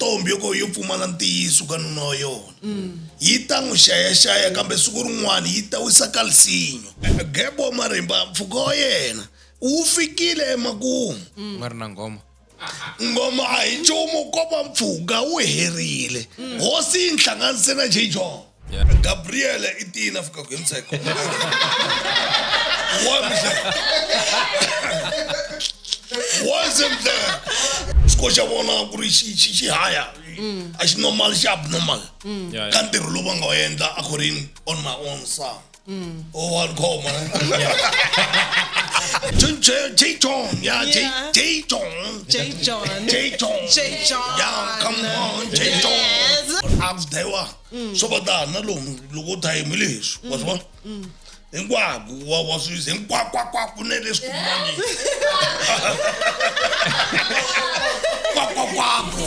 Ntombhi yo ko yo pfumala ntiyiso ka nuna wa yona yi ta n'wi xayaxaya, kambe siku rin'wana yi ta wisa kalsinyo. Gebo Marimba, mpfhuka wa yena wu fikile emakumu. Ku nga ri na nghoma. Ngoma a hi nchumu, ko va mpfhuka wu herile. Hosi yi nhlanganise na J John. Gabriel i tini a fikaka hi mutsheko wa mihla wa se mihla xiko xa vona ku ri xi xi xi haya a xi normal, xi abnormal ka ntirho lowu va nga wu endla according on my own song. Oh, one call, man. J J J John, yeah, J J John. J John. J John. J John. Yeah, come on, J John. Yes. A ku dlayiwa swo va tana lomu loko u thayimi leswi wa swi vona hinkwako wa swi hinkwakwakwako ne leswi kumani kwakwakwako.